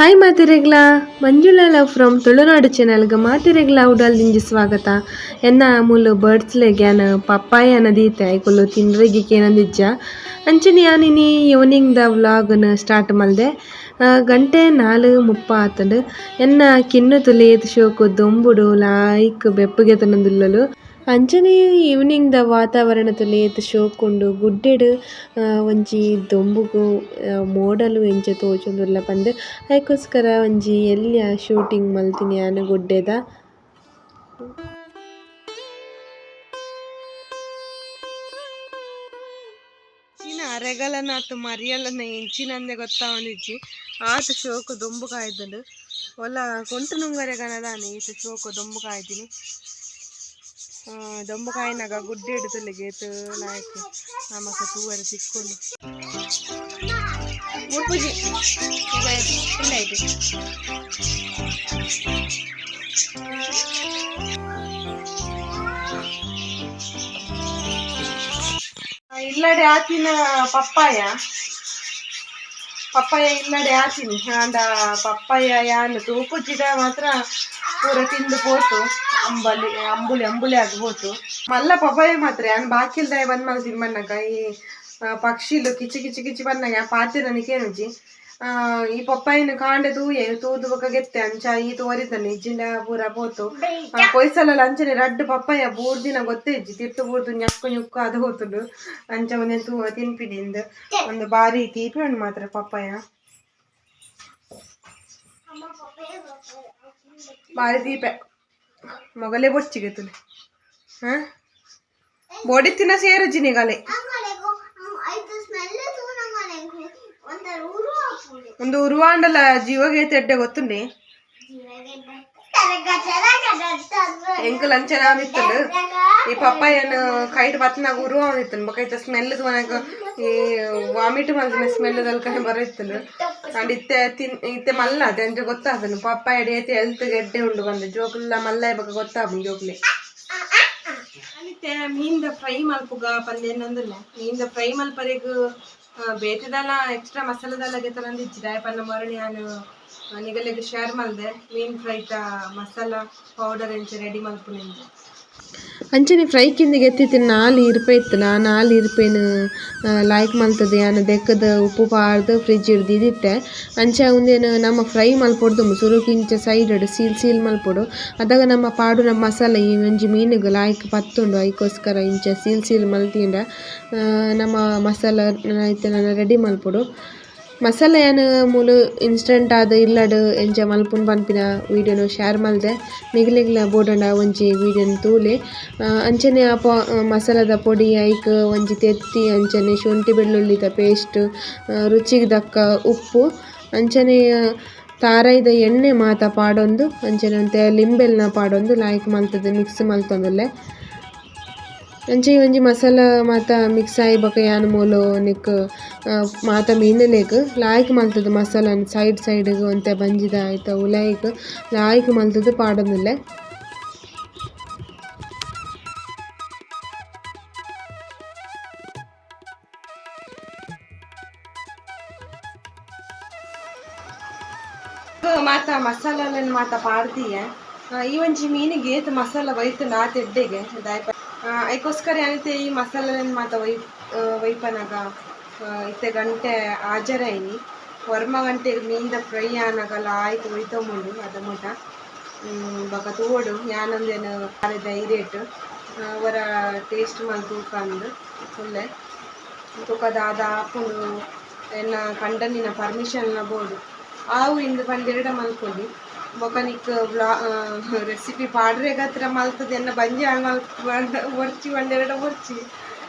Hi ಮಾತಿರೆಗ್ಲಾ, Manjula love from Tulunadu ಚಾನೆಲ್ಗೆ ಮಾತಿರೆಗ್ಲಾ ಉಡಲ್ ದಿಂಜಿ ಸ್ವಾಗತ. ಎನ್ನ ಮೂಲು ಬರ್ಡ್ಸ್ಲೆ ಗ್ಯಾನ ಪಪ್ಪಾಯನ ದೀತೆ ಐಕುಲು ತಿಂಡ್ರೆಗಿ ಕೇನಂದಿಜ್ಜ. ಅಂಚನೆ ಯಾನಿನಿ ಈವ್ನಿಂಗ್ ದ ವ್ಲಾಗ್ನ ಸ್ಟಾರ್ಟ್ ಮಲ್ದೆ. ಗಂಟೆ 4:30 ಆತಂಡು. ಎನ್ನ ಕಿನ್ನು ತುಲೇತ್ ಶೋಕು ದೊಂಬುಡು ಲಾಯ್ಕ್ ಬೆಪ್ಪುಗೆ ತನಂದುಲ್ಲಲು. ಅಂಚನೆ ಈವ್ನಿಂಗ್ ದ ವಾತಾವರಣ ತುಲೇತ್ ಶೋಕುಂಡು ಗುಡ್ಡೆಡು ಒಂಜಿ ದೊಂಬುಗು ಮೋಡಲು ಎಂಚ ತೋಜೊಂದುಲ್ಲ ಪಂದ್ ಐಕೋಸ್ಕರ ಒಂಜಿ ಎಲ್ಯ ಶೂಟಿಂಗ್ ಮಲ್ತಿನಿ ಯಾನ್ ಗುಡ್ಡೆದ. ಅರೆಗಲನಾತ್ ಮರಿಯಲನ ಎಂಚಿನಂದೆ ಗೊತ್ತಾವೊಂದಿಜ್ಜಿ. ಆತ ಶೋಕು ದೊಂಬು ಕಾಯ್ದುಂಡು. ಒಲ್ಲ ಕೊಂಟು ನುಂಗರೆ ಗನದಾನೆ ಈತ ಶೋಕು ದೊಂಬು ಕಾಯ್ದಿನಿ. ದೊಂಬು ಕಾಯಿನಾಗ ಗುಡ್ಡೆ ಹಿಡಿದುಲ್ಲಿಗೆ ಏತು ಲಾಯ್ಕ್ ನಮಕ ತೂವರೆ ತಿಕ್ಕೊಂಡು ಮುಡ್ಪುಜಿ ಇಲ್ಲ. ಇಲ್ಲಡೆ ಆತಿನ ಪಪ್ಪಾಯ ಪಪ್ಪಾಯ ಇಲ್ಲಡೆ ಆತೀನಿ. ಆಂಡ ಪಪ್ಪಾಯ ಯಾನ್ ತೂಪುಜಿಡ ಮಾತ್ರ ಪೂರ ತಿಂದು ಪೋತು. ಅಂಬಲಿ ಅಂಬುಲಿ ಅಂಬುಲಿ ಆಗಿ ಪೋತು. ಮಲ್ಲ ಪಪ್ಪಾಯ ಮಾತ್ರ ಯಾನ್ ಬಾಕಿಲ್ದಾಯ ಬಂದ್ ಮಲ್ ತಿನ್ಬನ್ನಾಗ ಈ ಪಕ್ಷಿಲು ಕಿಚಿ ಕಿಚಿ ಕಿಚಿ ಬನ್ನಾಗ ಪಾತೆ ನನಗೆ ಕೇನುಜಿ. ಈ ಪಪ್ಪಾಯಿನ ಕಾಂಡೆ ತೂಯೆ ತೂದು ಬೊಕ ಗೆತ್ತೆ ಅಂಚ ಈ ತೋರಿತಾನೆ ಇಜ್ಜಿಂಡ ಪೂರ ಪೋತು. ಪೊಯ್ಸಲ ಅಂಚನೆ ರಡ್ಡ್ ಪಪ್ಪಾಯ ಬೂರ್ದಿನ ಗೊತ್ತೇ ಇಜ್ಜಿ. ತಿರ್ತು ಬೂರ್ದು ñಕ್ಕು ñುಕ್ಕು ಅದು ಹೋತುಂಡು. ಅಂಚ ಒಂದೇ ತೂ ತಿನ್ಪಿನಿಂದ ಒಂದು ಬಾರಿ ತೀಪಿ ಉಂಡು ಮಾತ್ರ ಪಪ್ಪಾಯ ಬಾರಿ ತೀಪೆ ಮೊಗಲೇ ಬೊಚ್ಚಿಗೆ ತುಲೆ. ಹಾ ಬೋಡಿ ತಿನ್ನ ಸೇರುಜಿ ನಿಗಲೆ ಒಂದು ಉರುವಾಂಡಲ ಜೀವಗೆ ತೆಡ್ಡೆ ಗೊತ್ತುಂಡಿ. ಎಂಕಲ್ ಅಂಚನ ಇತ್ತಂಡು ಈ ಪಪ್ಪಾಯನ ಕೈಟ್ ಬತ್ತನಾಗ ಉರುವ ಇತ್ತಂಡು. ಬೊಕ ಸ್ಮೆಲ್ ಮನಗ ಈ ವಾಮಿಟ್ ಮಲ್ದಿನ ಸ್ಮೆಲ್ ದಲ್ಕನೆ ಬರ ಇತ್ತಂಡು. ಅಂಡ್ ಇತ್ತೆ ತಿನ್ ಇತ್ತೆ ಮಲ್ಲ ಅದೇ ಅಂಚ ಗೊತ್ತಾದನು ಪಪ್ಪಾಯ ಏತೆ ಹೆಲ್ತ್ ಗೆಡ್ಡೆ ಉಂಡು ಬಂದು ಜೋಕುಲ್ಲ ಮಲ್ಲ ಬೊಕ ಗೊತ್ತಾಪುಂಡು ಜೋಕುಲೆ. ಇತ್ತೆ ಮೀನ್ದ ಫ್ರೈ ಮಲ್ಪುಗ ಪಂದೇನಂದುಲ್ಲ. ಮೀನ್ದ ಫ್ರೈ ಮಲ್ಪರೆಗ್ ಬೇತೆದಲ್ಲ ಎಕ್ಸ್ಟ್ರಾ ಮಸಾಲೆದಲ್ಲ ಗೆತ್ತಲಂದಿಜ್ಜಿ. ದಾಯೆ ಮೊರಣಿ ನಾನು ನಿಗಲೆಗ್ ಶೇರ್ ಮಲ್ದೆ ಮೀನ್ ಫ್ರೈತ ಮಸಾಲ ಪೌಡರ್ ಎಂಚ ರೆಡಿ ಮಲ್ಪುನೆಂದು. ಅಂಚನೆ ಫ್ರೈ ಕಿಂದಿಗೆ ಎತ್ತಿತ್ತಿನ 4 ಇರ್ಪೆ ಇತ್ತು. ನಾ 4 ಇರ್ಪೆನ್ ಲಾಯ್ಕ್ ಮಲ್ತದೆ ಯಾನ್ ದೆಕ್ಕದ ಉಪ್ಪು ಪಾಡ್ದು ಫ್ರಿಜ್ ಹಿಡ್ದಿದ್ದಿತ್ತೆ. ಅಂಚ ಉಂದೇನು ನಮ್ಮ ಫ್ರೈ ಮಲ್ಪೊಡ್ದು ಸುರುಕು ಇಂಚ side seal seal ಮಲ್ಪೊಡು. ಅದಾಗ ನಮ್ಮ ಪಾಡುನ ಮಸಾಲೆ ಈ ಒಂಜಿ ಮೀನುಗು ಲಾಯ್ಕ್ ಪತ್ತುಂಡು. ಐಕೋಸ್ಕರ ಇಂಚ ಸೀಲ್ ಸೀಲ್ ಮಲ್ತಿಂಡ ನಮ್ಮ ಮಸಾಲ ಇತ್ತೆ ನಾನು ರೆಡಿ ಮಲ್ಪೊಡು. ಮಸಾಲೆ ಯಾನ್ ಮೂಲು ಇನ್ಸ್ಟೆಂಟ್ ಆದ್ ಇಲ್ಲಡ್ ಎಂಚ ಮಲ್ಪುನು ಪನ್ಪಿನ ವೀಡಿಯೋನು ಶೇರ್ ಮಲ್ದೆ. ನಿಗಲೆಗ್ಲ ಬೋಡಂಡ ಒಂಜಿ ವೀಡಿಯೋನು ತೂಲೆ. ಅಂಚನೆ ಆ ಮಸಾಲದ ಪೊಡಿ ಐಕ್ ಒಂಜಿ ತೆತ್ತಿ ಅಂಚನೆ ಶುಂಠಿ ಬೆಳ್ಳುಳ್ಳಿದ ಪೇಸ್ಟ್ ರುಚಿಗೆ ದಕ್ಕ ಉಪ್ಪು ಅಂಚನೆ ತಾರಾಯಿದ ಎಣ್ಣೆ ಮಾತ ಪಾಡೊಂದು ಅಂಚನೆ ಒಂತೆ ಲಿಂಬೆಲ್ನ ಪಾಡೊಂದು ಲಾಯ್ಕ್ ಮಲ್ತದೆ ಮಿಕ್ಸ್ ಮಲ್ತೊಂದುಲ್ಲೆ. ಅಂಚೆ ಒಂಜಿ ಮಸಾಲ ಮಾತ ಮಿಕ್ಸ್ ಆಯಿ ಬೊಕ ಯಾನ್ ಮೂಲು ನಿಕ್ ಮಾತ ಮೀನುಲೆಗ್ ಲಾಯ್ಕ್ ಮಲ್ತದೆ ಮಸಾಲನ್ ಸೈಡ್ ಸೈಡ್ಗ್ ಒಂತೆ ಬಂಜಿದ ಐತ ಉಲಾಯಿಗ್ ಲಾಯ್ಕ್ ಮಲ್ತದೆ ಪಾಡೊಂದುಲ್ಲೆ. ಮಾತ ಮಸಾಲನ್ ಮಾತ ಪಾಡ್ದಿಯ ಈ ಒಂಜಿ ಮೀನಿಗೆ ಏತ್ ಮಸಾಲ ಒಯ್ತುಂಡು ಆತ ಎಡ್ಡೆಗೆ ದಾಯೆ ಐಕೋಸ್ಕರ ಏನಿತ್ತೆ ಈ ಮಸಾಲೆನ್ ಮಾತ ವೈಪನಾಗ ಇತ್ತೆ ಗಂಟೆ ಹಾಜರಾಯಿನಿ. ಒರ್ಮ ಗಂಟೆಗೆ ಮೀನ್ದ ಫ್ರೈ ಆನಾಗ ಲಾಯ್ಕ್ ಒಯ್ತೊಂಬುಂಡು ಅದ ಮುಟ. ಬೊಕ ತೂವೊಡು ಯಾನೊಂದೇನು ಬಾರೆದ ಇರೇಟ್ ಒರ ಟೇಸ್ಟ್ ಮಲ್ತ್ ತೂಕ ಅಂದ್ ಉಲ್ಲೆ. ತೂಕ ದಾದ ಆಪುಂಡು ಎನ್ನ ಕಂಡನಿನ ಪರ್ಮಿಷನ್ನ ಬೋಡು ಆವು ಇಂದು ಪಂಡೆರಡ ಮಲ್ಪೊಲಿ. ಬೊಕ ನಿಕ್ ವ್ಲಾ ರೆಸಿಪಿ ಪಾಡ್ರೆಗತ್ರ ಮಲ್ತದೆ ಎನ್ನ ಬಂಜಿ ಹಾಳು ಮಲ್ಪ್ ಬೊರ್ಚಿ ಪಂಡೆರಡ ಬೊರ್ಚಿ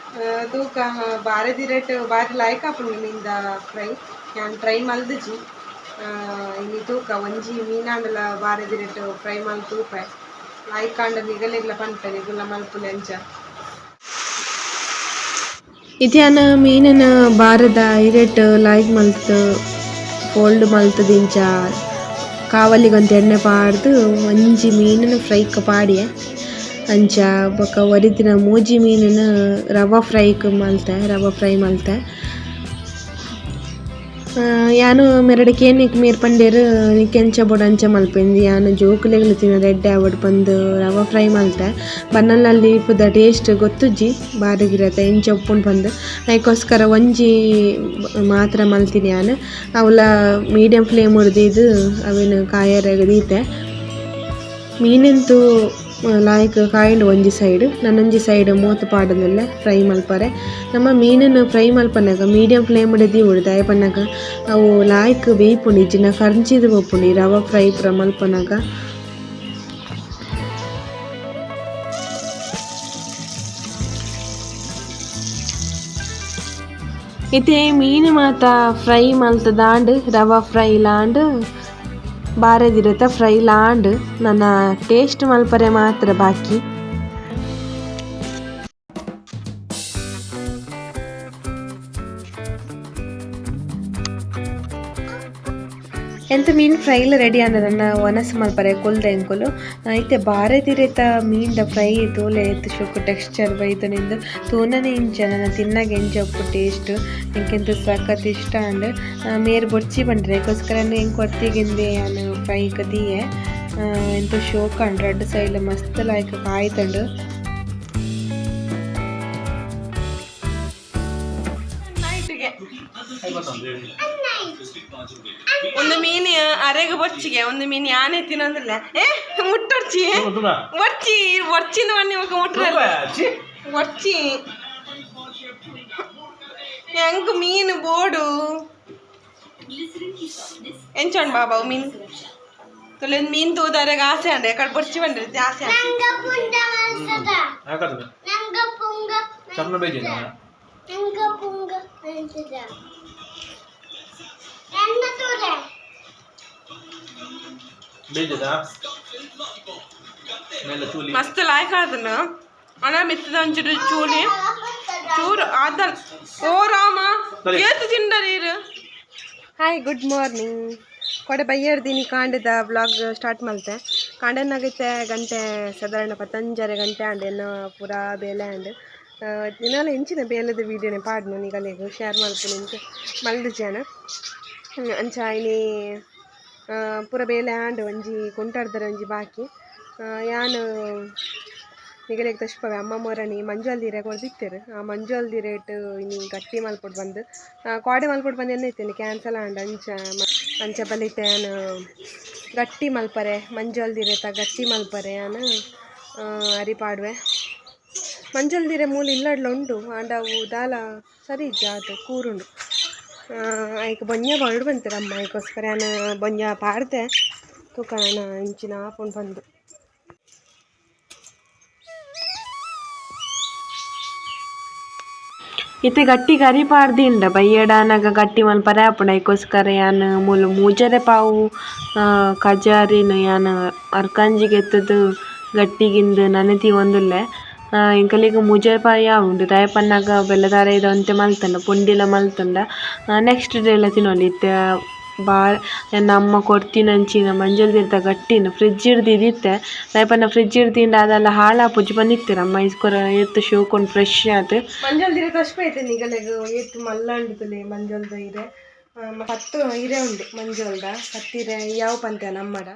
ತೂಕ ಬಾರೆ ದಿರೇಟ್ ಬಾರಿ ಲಾಯ್ಕ್ ಆಪುಂಡು ಮೀನ್ದ ಫ್ರೈ. ಯಾನ್ ಟ್ರೈ ಮಲ್ದಿಜಿ. ಇನಿ ತೂಕ ಒಂಜಿ ಮೀನಾಂಡಲ ಬಾರೆ ದಿರೇಟ್ ಫ್ರೈ ಮಲ್ತ್ ತೂಪೆ. ಲಾಯ್ಕ್ ಆಂಡ ನಿಗಲೆಗ್ಲ ಪನ್ಪೆ ನಿಗುಲ ಮಲ್ಪುಲೆ ಅಂಚ. ಇತ್ಯಾನ ಮೀನನ ಬಾರದ ಇರೆಟ್ ಲಾಯ್ಕ್ ಮಲ್ತ್ ಫೋಲ್ಡ್ ಮಲ್ತದಿಂಚ ಕಾವಲಿಗೊಂತೆ ಎಣ್ಣೆ ಪಾಡ್ದು ಒಂಜಿ ಮೀನನ್ನು ಫ್ರೈಕ್ ಪಾಡಿಯೆ. ಅಂಚ ಬೊಕ ಒರಿದಿನ ಮೂಜಿ ಮೀನನ್ನು ರವಾ ಫ್ರೈಕ್ ಮಲ್ತೆ ರವಾ ಫ್ರೈ ಮಲ್ತೆ. ಯಾನು ಮೆರಡು ಕೇನಿಕ್ ಮೇರ್ ಪಂಡೇರು ಕೆಂಚ ಬೋಡು ಅಂಚ ಮಲ್ಪೆಂದು ಯಾನು ಜೋಕುಲೆಗ್ಲ ತಿನ್ನ ರೆಡ್ ಆವಡ್ ಪಂದು ರವೆ ಫ್ರೈ ಮಲ್ತೆ ಬನ್ನಲ್ಲ ಲೀಫ್ದ ಟೇಸ್ಟ್ ಗೊತ್ತುಜ್ಜಿ ಬಾರಿಗಿರತ್ತೆ ಎಂಚ ಉಪ್ಪುಂಡು ಪಂದು ಐಕೋಸ್ಕರ ಒಂಜಿ ಮಾತ್ರ ಮಲ್ತೀನಿ ಯಾನು ಅವಲ ಮೀಡಿಯಂ ಫ್ಲೇಮ್ ಇದು ಅವೇನು ಕಾಯರಾಗ ದೀತೆ ಮೀನೆಂತೂ ಲಾಯ್ಕ್ ಕಾಯಿಂಡ್ ಒಂಜಿ ಸೈಡ್ ನನ್ನೊಂಜಿ ಸೈಡ್ ಮೂತು ಪಾಡೊಂದುಲ್ಲೆ ಫ್ರೈ ಮಲ್ಪರೆ ನಮ್ಮ ಮೀನನ್ನು ಫ್ರೈ ಮಲ್ಪನಗ ಮೀಡಿಯಂ ಫ್ಲೇಮ್ ದೀವೊಡು ದಾಯೆ ಪನ್ನಗ ಅವು ಲಾಯ್ಕ್ ಬೇಯ್ಪುಂಡು ಇಜ್ಜಿಂಡ ಕರ್ಂಚಿದ್ ಪೋಪುಂಡು ಈ ರವೆ ಫ್ರೈ ಪೂರ ಮಲ್ಪನಗ. ಇತ್ತೆ ಮೀನು ಮಾತ ಫ್ರೈ ಮಲ್ತದಾಂಡ್ ರವೆ ಫ್ರೈ ಲಾಂಡ್ ಬಾರೆದಿರತ್ತ ಫ್ರೈ ಲಾಂಡ್ ನನ್ನ ಟೇಸ್ಟ್ ಮಲ್ಪರೆ ಮಾತ್ರ ಬಾಕಿ. ಎಂತ ಮೀನು ಫ್ರೈಲ ರೆಡಿ ಆಂಡ ನನ್ನ ಒನಸ್ ಮಲ್ಪರೆ ಕುಲ್ದ ಎಂಕುಲು ಇತ್ತೆ ಬಾರೆದಿರೆತ ಮೀನ್ದ ಫ್ರೈ ತೋಲೆ ಏತ್ ಶೋಕು ಟೆಕ್ಸ್ಚರ್ ಬೈದನಿಂದು ತೂನನೆ ಇಂಚ ನನ್ನ ತಿನ್ನಗ ಎಂಚ ಉಪ್ಪು ಟೇಸ್ಟ್ ಎಂಕೆಂತ ಸಖತ್ ಇಷ್ಟ ಆಂಡ್ ಮೇರ್ ಬೊರ್ಚಿ ಪಂಡ್ರೆ ಐಕೋಸ್ಕರ ಎಂಕ್ ಒರ್ತಿಗಿಂದೆ ಯಾನ್ ಫ್ರೈ ದೀಯೆ ಎಂತ ಶೋಕ್ ಆಂಡ್ ರಡ್ಡ್ ಸೈಡ್ಲ ಮಸ್ತ್ ಲಾಯ್ಕ್ ಕಾಯ್ತುಂಡು. ಒಂದು ಮೀನು ಅರೆಗೆ ಬೊರ್ಚಿಗೆ ಒಂದು ಮೀನು ಯಾನೆ ತಿನ್ನೋದಿಲ್ಲ ಏ ಮುಟ್ಟೊರ್ಚಿ ಬೊರ್ಚಿ ಬೊರ್ಚಿಂದ ಬನ್ನಿ ఒక ಮುಟ್ರಲ್ಲ ಬೊರ್ಚಿ ಎಂಕ್ ಮೀನು ಬೋಡು ಎಂಚೋಂಡ್ ಬಾಬಾ ಮೀನು ತೊಲೆ ಮೀನು ತೂದಾರೆಗ್ ಆಸೆ ಅಂಡೆ ಕಡೆ ಬೊರ್ಚಿ ಬಂಡ್ರಿ ಆಸೆ. ಮಸ್ತ್ ಲಾಯ್ಕ್ ಆದನ ಅಣ್ಣ ಮಿತ್ತದ ಒಂಚೂರು ಚೂಲಿ ಚೂರು ಆದಲ್ ಓ ರಾಮ ಏತು ತಿಂಡರೀರು. ಹಾಯ್ ಗುಡ್ ಮಾರ್ನಿಂಗ್ ಕೊಡೆ ಬೈಯರ್ದಿನಿ ಕಾಂಡದ ವ್ಲಾಗ್ ಸ್ಟಾರ್ಟ್ ಮಲ್ತೆ ಕಾಂಡನಾಗೈತೆ ಗಂಟೆ ಸಾಧಾರಣ ಪತ್ತಂಜರೆ ಗಂಟೆ ಆಂಡ್ ಎನ್ನ ಪೂರಾ ಬೇಲೆ ಆಂಡ್ ದಿನಾಲ ಎಂಚಿನ ಬೇಲೆದ ವೀಡಿಯೋನೆ ಪಾಡ್ನು ನಿಗಲೆಗ್ ಶೇರ್ ಮಲ್ಪುನಿ ಅಂಚ ಮಲ್ದು ಜನ ಅಂಚ ಇನಿ ಪೂರ ಬೇಲೆ ಆಂಡ್ ಒಂಜಿ ಕುಂಟಾಡ್ದರ ಒಂಜಿ ಬಾಕಿ ಯಾನ್ ನಿಗಲೆಗ್ ತೋಜ್ಪವೆ ಅಮ್ಮ ಮೊರಣಿ ಮಂಜಲ್ದಿರೆ ಕೊರ್ದಿತ್ತೆರ್ ಆ ಮಂಜಲ್ದಿ ರೇಟ್ ಇನಿ ಗಟ್ಟಿ ಮಲ್ಪೊಡು ಬಂದು ಕೋಡೆ ಮಲ್ಪೊಡು ಬಂದು ಎನ್ನ ಇತ್ತೇನೆ ಕ್ಯಾನ್ಸಲ್ ಆಂಡ್ ಅಂಚ ಅಂಚ ಬಲಿತೆ ಯಾನ್ ಗಟ್ಟಿ ಮಲ್ಪರೆ ಮಂಜಲ್ದಿರೆತ ಗಟ್ಟಿ ಮಲ್ಪರೆ ಯಾನ್ ಅರಿ ಪಾಡುವೆ ಮಂಜಲ್ದಿರೆ ಮೂಲು ಇಲ್ಲಡ್ಲ ಉಂಡು ಆಂಡ ಅವು ದಾಲ ಸರಿ ಇಜ್ಜಿ ಆತು ಕೂರುಂಡು ಐಕ್ ಬೊಂಜ ಪಾಡೊಡು ಪಂತೆರ್ ಅಮ್ಮ ಐಕೋಸ್ಕರ ಯಾನ್ ಬೊಂಜ ಪಾಡ್ದೆ ತೂಕ ನನ ಇಂಚಿನ ಆಪುಂಡು ಪಂದ್. ಇತ್ತೆ ಗಟ್ಟಿ ಕರಿ ಪಾಡ್ದಿಂಡ ಬಯ್ಯಡಾನಗ ಗಟ್ಟಿ ಮಲ್ಪರೆ ಆಪುಂಡು ಐಕೋಸ್ಕರ ಯಾನ್ ಮೂಲು ಮೂಜರೆ ಪಾವು ಕಜಾರಿನ್ ಯಾನ್ ಅರ್ಕಂಜಿಗ್ ಎತ್ತುದು ಗಟ್ಟಿಗಿಂದು ನನೆತಿ ಒಂದುಲ್ಲೆ ಎಂಕಲೆಗ್ ಮೂಜರೆ ಪಾವು ಯಾವುಂಡು ದಾಯೆ ಪನ್ನಗ ಬೆಲ್ಲದಾರೆದ ಒಂತೆ ಮಲ್ತುಂಡ ಪುಂಡಿಲ ಮಲ್ತುಂಡ ನೆಕ್ಸ್ಟ್ ಡೇ ಲ ತಿನೊಲಿ ಇತ್ತೆ ಎನ್ನ ಅಮ್ಮ ಕೊರ್ತಿನಂಚಿನ ಮಂಜಲ್ದಿರ್ದ ಗಟ್ಟಿನ ಫ್ರಿಜ್ ಇಡ್ದಿತ್ತೆ ದಾಯೆ ಪನ್ನ ಫ್ರಿಜ್ ಇಡ್ದಿಂಡ ಅದೆಲ್ಲ ಹಾಳಾಪುಜಿ ಪಂದಿತ್ತೆರ್ ಅಮ್ಮ ಇಸ್ಕೊರ ಏತ್ ಶೋಕುಂಡು ಫ್ರೆಶ್ ಆದ್ ಮಂಜಲ್ದಿರೆ ತಶ್ಪ ಐತೆ ನಿಗಲೆಗ್ ಏತ್ ಮಲ್ಲಂಡುತುಲೆ ಮಂಜಲ್ದ ಇರೆ 10 ಇರೆ ಉಂಡು ಮಂಜಲ್ದ 10 ಇರೆ ಯಾವ ಪಂತೆ ನಮ್ಮಡ.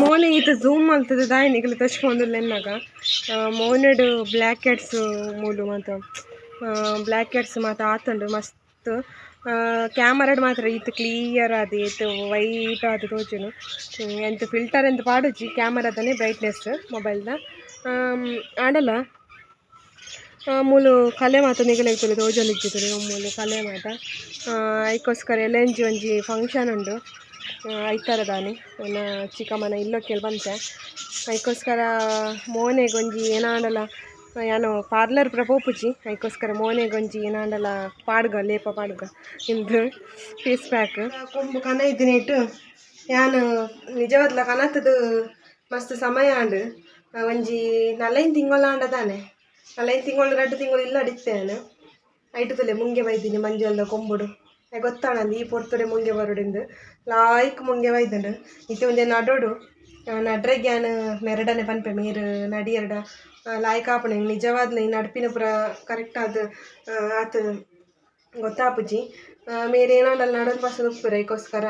ಮೋನೆ ಈತ ಝೂಮ್ ಮಲ್ತದೆ ದಾಯೆ ನಿಗಲೆ ತಶ್ಪೊಂದುಲ್ಲೆ ಎನ್ನಗ ಮೋನೆಡ್ ಬ್ಲ್ಯಾಕ್ ಹೆಡ್ಸ್ ಮೂಲು ಮಾತ ಬ್ಲ್ಯಾಕ್ ಹೆಡ್ಸ್ ಮಾತ ಆತುಂಡು ಮಸ್ತ್ ಕ್ಯಾಮರಾಡ್ ಮಾತ್ರ ಈತ್ ಕ್ಲಿಯರ್ ಆದ್ ಏತ್ ವೈಟ್ ಆದ್ ತೋಜುಂಡು ಎಂತ ಫಿಲ್ಟರ್ ಎಂತ ಪಾಡುಜಿ ಕ್ಯಾಮರಾದನೆ ಬ್ರೈಟ್ನೆಸ್ ಮೊಬೈಲ್ದ ಆಂಡಲ ಮೂಲು ಕಲೆ ಮಾತ ನಿಗಲೆಗ್ ತೂಲೆ ತೋಜೊಂದಿಜ್ಜಿ ತೂಲೆ ಮೂಲು ಕಲೆ ಮಾತ ಐಕೋಸ್ಕರ ಎಲ್ಲೆಂಜಿ ಒಂಜಿ ಫಂಕ್ಷನ್ ಉಂಡು ಐತಾರದಾನಿ ಎನ್ನ ಚಿಕ್ಕಮ್ಮನ ಇಲ್ಲೊಕ್ಕೆಲ್ ಬಂತೆ ಐಕೋಸ್ಕರ ಮೋನೆಗ್ ಒಂಜಿ ಏನಾಂಡಲ ಯಾನು ಪಾರ್ಲರ್ ಪೂರ ಪೋಪುಜಿ ಐಕೋಸ್ಕರ ಮೋನೆಗ್ ಒಂಜಿ ಏನಾಂಡಲ ಪಾಡ್ಗ ಲೇಪ ಪಾಡ್ಗ ಇಂದು ಫೇಸ್ ಪ್ಯಾಕ್ ಕೊಂಬು ಕನ ಇದ್ದಿನೇಟು ಯಾನು ನಿಜವಾದ್ಲ ಕನತದು ಮಸ್ತ್ ಸಮಯ ಆಂಡ್ ಒಂಜಿ 4-5 ತಿಂಗಳು ಆಂಡ ತಾನೆ 4-5 ತಿಂಗಳು 2 ತಿಂಗಳು ಇಲ್ಲ ಅಡಿತ್ತೆ ಯಾನು ಐಟು ತುಲೆ ಮುಂಗೆ ಬೈದಿನಿ ಮಂಜಲ್ದ ಕೊಂಬುಡು ಗೊತ್ತಾಣಂದು ಈ ಪೊರ್ತುಡೆ ಮುಂಗೆ ಬರೋಡಿಂದು ಲಾಯ್ಕ್ ಮುಂಗೆ ಬೈದುಂಡು ಇತ್ತೆ ಒಂಜಿ ನಡೋಡು ನಡ್ರೆಗ್ ಯಾನ್ ಮೆರಡನೆ ಪನ್ಪೆ ಮೇರ್ ನಡಿಯರ್ಡ ಲಾಯ್ಕ್ ಆಪುಂಡು ನಿಜವಾದ್ಲ ಈ ನಡ್ಪಿನ ಪೂರ ಕರೆಕ್ಟ್ ಆದ್ ಆತ್ ಗೊತ್ತಾಪುಜಿ ಮೇರ್ ಏನಾಂಡಲ ನಡೊಂದು ಬಸ್ಸು ಉಪ್ಪುರ ಐಕೋಸ್ಕರ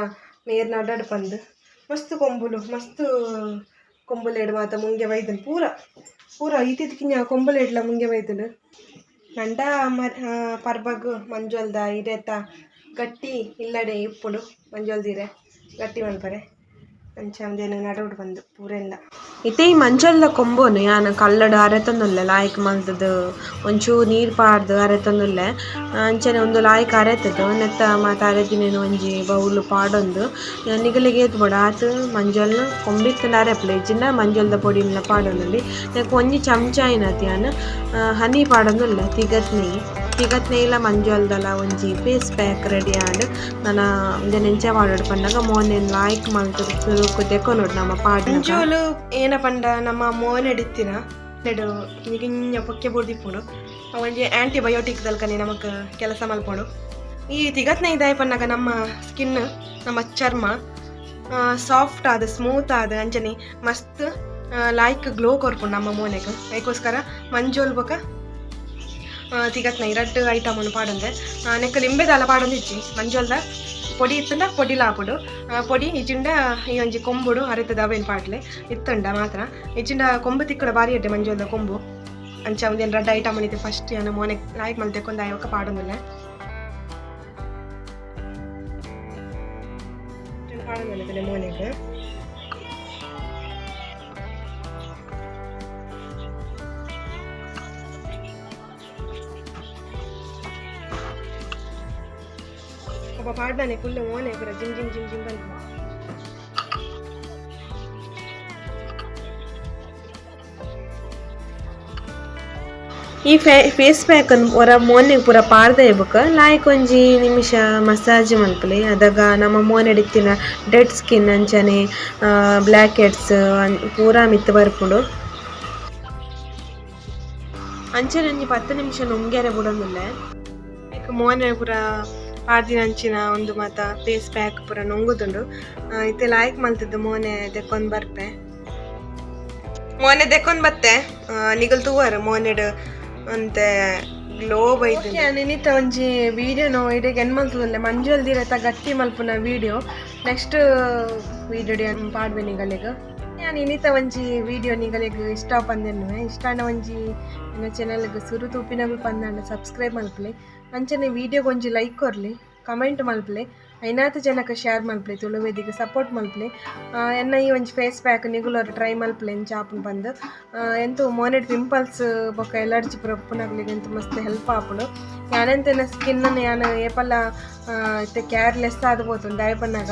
ಮೇರ್ ನಡಡ್ ಪಂದ್ ಮಸ್ತ್ ಕೊಂಬುಲು ಮಸ್ತ್ ಕೊಂಬುಲೇಡ್ ಮಾತ ಮುಂಗೆ ಬೈದುಂಡು ಪೂರ ಪೂರ ಈತಿತ್ ಕೊಂಬುಲೇಡ್ಲ ಮುಂಗೆ ಬೈದುಂಡು ನಂಡ ಪರ್ಬಗ್ ಮಂಜೊಲ್ದ ಇರೆತ ಗಟ್ಟಿ ಇಲ್ಲಡೆ ಇಪ್ಪುಂಡು ಮಂಜೊಲ್ದ ಇರೆ ಗಟ್ಟಿ ಮಲ್ಪರೆ ಅಂಚ ಒಂದೇನು ನಡುಡು ಬಂದು ಪೂರೆಲ್ಲ ಇತ್ತೆ ಈ ಮಂಜೊಲ್ದ ಕೊಂಬುನು ಯಾನ್ ಕಲ್ಲಡ್ ಅರೆತೊಂದುಲ್ಲೆ ಲಾಯ್ಕ್ ಮಲ್ತುದು ಒಂಚೂರು ನೀರು ಪಾಡ್ದು ಅರೆತೊಂದುಲ್ಲೆ ಅಂಚನೆ ಉಂದು ಲಾಯ್ಕ್ ಅರೆತುದು ನೆತ್ತ ಮಾತ ಅರೆತಿನೆನ್ ಒಂಜಿ ಬೌಲ್ ಪಾಡೊಂದು ನಿಗಲೆಗ್ ಏತ್ ಬೋಡು ಆತ್ ಮಂಜೊಲ್ನ್ ಕೊಂಬಿತ್ತುಂಡ ಅರೆಪುಲೆ ಇಜ್ಜಿಂಡ ಮಂಜೊಲ್ದ ಪೊಡಿನ್ಲ ಪಾಡೊಂದುಲ್ಲೆ ನೆಕ್ ಒಂಜಿ ಚಮಚ ಆಯಿನಾತ್ ಯಾನ್ ಹನಿ ಪಾಡೊಂದುಲ್ಲೆ ತಿಗತ್ ನೆಯ್ಯಿ ತಿಗತ್ ನೆಯ್ಯಿಲ ಮಂಜೊಲ್ದಲ ಒಂಜಿ ಫೇಸ್ ಪ್ಯಾಕ್ ರೆಡಿ ಆಂಡ್ ನನ ಉಂದೆನ್ ಎಂಚ ಪಾಡೊಡು ಪನ್ನಗ ಮೋನೆನ್ ಲಾಯ್ಕ್ ಮಲ್ತುದು ಸುರುಕು ದೆಕೊನೊಡು ನಮ ಪಾಡ್ನಗ ಮಂಜೊಲು ಏನ ಪಂಡ ನಮ್ಮ ಮೋನೆಡ್ ಇತ್ತಿನ ನೆಡು ಕಿಂಜ ಪೊಕ್ಕೆ ಬೂರ್ದಿಪ್ಪುಂಡು ಒಂಜಿ ಆಂಟಿಬಯೋಟಿಕ್ ದಲ್ಕನೆ ನಮಕ್ ಕೆಲಸ ಮಲ್ಪೊಡು ಈ ತಿಗತ್ ನೆಯ್ಯಿ ದಾಯೆ ಪನ್ನಗ ನಮ್ಮ ಸ್ಕಿನ್ ನಮ್ಮ ಚರ್ಮ ಸಾಫ್ಟ್ ಆದ್ ಸ್ಮೂತ್ ಆದ್ ಅಂಚನೆ ಮಸ್ತ್ ಲಾಯ್ಕ್ ಗ್ಲೋ ಕೊರ್ಪುಂಡು ನಮ್ಮ ಮೋನೆಗ್ ಐಕೋಸ್ಕರ ಮಂಜೊಲು ಬೊಕ ತಿಗತ್ ನೆಯ್ಯಿ ರಡ್ಡ್ ಐಟಮ್ ಪಾಡೊಂದೆ ನೆಕ್ಕ್ ಲಿಂಬೆ ದಾಲ ಪಾಡೊಂದಿಜ್ಜಿ ಮಂಜೊಲ್ದ ಪೊಡಿ ಇತ್ತುಂಡ ಪೊಡಿಲ ಆಪುಂಡು ಪೊಡಿ ಇಜ್ಜಿಂಡ ಈ ಒಂಜಿ ಕೊಂಬುಡು ಅರೆತದ ಅವೇನ್ ಪಾಡ್ಲೆ ಇತ್ತುಂಡ ಮಾತ್ರ ಇಜ್ಜಿಂಡ ಕೊಂಬು ತಿಕ್ಕುಡ ಬಾರಿ ಎಡ್ಡೆ ಮಂಜೊಲ್ದ ಕೊಂಬು ಅಂಚ ಉಂದೆನ್ ರಡ್ಡ್ ಐಟಮ್ ಇತ್ತೆ ಫಸ್ಟ್ ಯಾನ್ ಮೋನೆ ಲಾಯ್ಕ್ ಮಲ್ತ್ ದೆಕೊಂದು ಆಯಿ ಬೊಕ್ಕ ಪಾಡೊಂದುಲ್ಲೆ ಪಾಡೊಂದುಲ್ಲೆ ಮೋನೆಗ್ ಅಪ್ಪ ಪಾಡ್ದಾನೆ ಫುಲ್ ಮೋನೆ ಪೂರ ಜಿಮ್ ಜಿಮ್ ಜಿಮ್ ಜಿಮ್ ಪನ್ಪುಂಡು. ಈ ಫೇಸ್ ಪ್ಯಾಕ್ ಒರ ಮೋನೆಗ್ ಪೂರ ಪಾಡ್ದೆ ಬೊಕ ಲಾಯ್ಕ್ ಒಂಜಿ ನಿಮಿಷ ಮಸಾಜ್ ಮಲ್ಪುಲೆ ಅದಗ ನಮ್ಮ ಮೋನೆಡ್ ಇತ್ತಿನ ಡೆಡ್ ಸ್ಕಿನ್ ಅಂಚನೆ ಬ್ಲ್ಯಾಕ್ ಹೆಡ್ಸ್ ಪೂರ ಮಿತ್ತ್ ಬರ್ಪುಂಡು. ಅಂಚನೆ ಒಂಜಿ 10 ನಿಮಿಷ ನುಂಗ್ಯರೆ ಬುಡೊಂದುಲ್ಲೆ ಐಕ್ ಮೋನೆ ಪೂರ ಪಾಡ್ದಿನಂಚಿನ ಉಂದು ಮಾತ ಫೇಸ್ ಪ್ಯಾಕ್ ಪೂರ ನುಂಗುದುಂಡು ಇತ್ತೆ ಲಾಯ್ಕ್ ಮಲ್ತುದು ಮೋನೆ ದೆಕೊಂದು ಬರ್ಪೆ ಮೋನೆ ದೆಕೊಂದು ಬತ್ತೆ ನಿಗಲ್ ತೂವರ್ ಮೋನೆಡ್ ಒಂತೆ ಗ್ಲೋ ಬೈದುಂಡು. ಇನಿತ ಒಂಜಿ ವಿಡಿಯೋನು ಇಡೆಗ್ ಎನ್ ಮಲ್ತುದುಲ್ಲೆ ಮಂಜೊಲ್ದಿರೆತ ಗಟ್ಟಿ ಮಲ್ಪುನ ವಿಡಿಯೋ ನೆಕ್ಸ್ಟ್ ವಿಡಿಯೋ ಪಾಡ್ವೆ ನಿಗಲೆಗ್ ಯಾನ್ ಇನಿತ ಒಂಜಿ ವಿಡಿಯೋ ನಿಗಲೆಗ್ ಇಷ್ಟ ಪಂದೆನ್ನುವೆ ಇಷ್ಟ ಆಂಡ ಒಂಜಿ ಎನ್ನ ಚಾನೆಲ್ಗ್ ಸುರು ತೂಪಿನಗುಲು ಪಂದಾಂಡ ಸಬ್ಸ್ಕ್ರೈಬ್ ಮಲ್ಪುಲೆ ಅಂಚನೆ ವಿಡಿಯೋಗ್ ಒಂಜಿ ಲೈಕ್ ಕೊರ್ಲೆ ಕಮೆಂಟ್ ಮಲ್ಪುಲೆ ಐನಾತ್ ಜನಕ್ ಶೇರ್ ಮಲ್ಪುಲೆ ತುಳುವೇದಿಗ್ ಸಪೋರ್ಟ್ ಮಲ್ಪುಲೆ ಎನ್ನ ಈ ಒಂಜಿ ಫೇಸ್ ಪ್ಯಾಕ್ ನಿಗುಲೊರ ಟ್ರೈ ಮಲ್ಪುಲೆ ಎಂಚ ಆಪುಂಡು ಪಂದ್ ಎಂತು ಮೋನೆಡ್ ಪಿಂಪಲ್ಸ್ ಬೊಕ ಎಲರ್ಜಿ ಪೂರ ಉಪ್ಪುನಕ್ಲೆಗ್ ಎಂತು ಮಸ್ತ್ ಹೆಲ್ಪ್ ಆಪುಂಡು ಯಾನೆಂತ ಎನ್ನ ಸ್ಕಿನ್ ನ್ ಯಾನ್ ಏಪಲ ಇತ್ತೆ ಕೇರ್ಲೆಸ್ ಆದ್ ಪೋತುಂಡು ದಾಯೆ ಪನ್ನಗ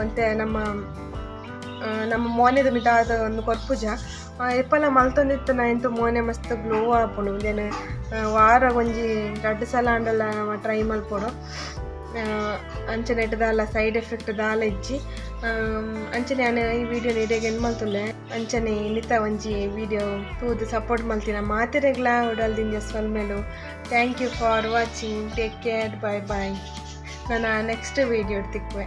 ಒಂತೆ ನಮ್ಮ ನಮ್ಮ ಮೋನೆದ ಮಿತ್ತ್ ಆತ್ ಒಂದು ಕೊರ್ಪುಜ ಏಪಲ ಮಲ್ತೊಂದಿತ್ತುಂಡ ಎಂತು ಮೋನೆ ಮಸ್ತ್ ಗ್ಲೋ ಆಪುಂಡು ಉಂದೆನ್ ವಾರ ಒಂಜಿ ರಡ್ಡ್ ಸಲ ಆಂಡಲ ನಮ ಟ್ರೈ ಮಲ್ಪೊಡು ಅಂಚನೆ ನೆಟ್ ದಾಲ ಸೈಡ್ ಎಫೆಕ್ಟ್ ದಾಲ ಇಜ್ಜಿ ಅಂಚನೆ ಯಾನ್ ಈ ವಿಡಿಯೋನ್ ಇಡೆಗ್ ಎಂಡ್ ಮಲ್ತುಲ್ಲೆ ಅಂಚನೆ ಇನಿತ ಒಂಜಿ ವಿಡಿಯೋ ತೂದು ಸಪೋರ್ಟ್ ಮಲ್ತಿನ ಮಾತೆರೆಗ್ಲಾ ಉಡಲ್ದಿಂಜ ಸೊಲ್ಮೆಲು. Thank you for watching, take care, bye bye. ನನ ನೆಕ್ಸ್ಟ್ ವಿಡಿಯೋ ತಿಕ್ಕುವೆ.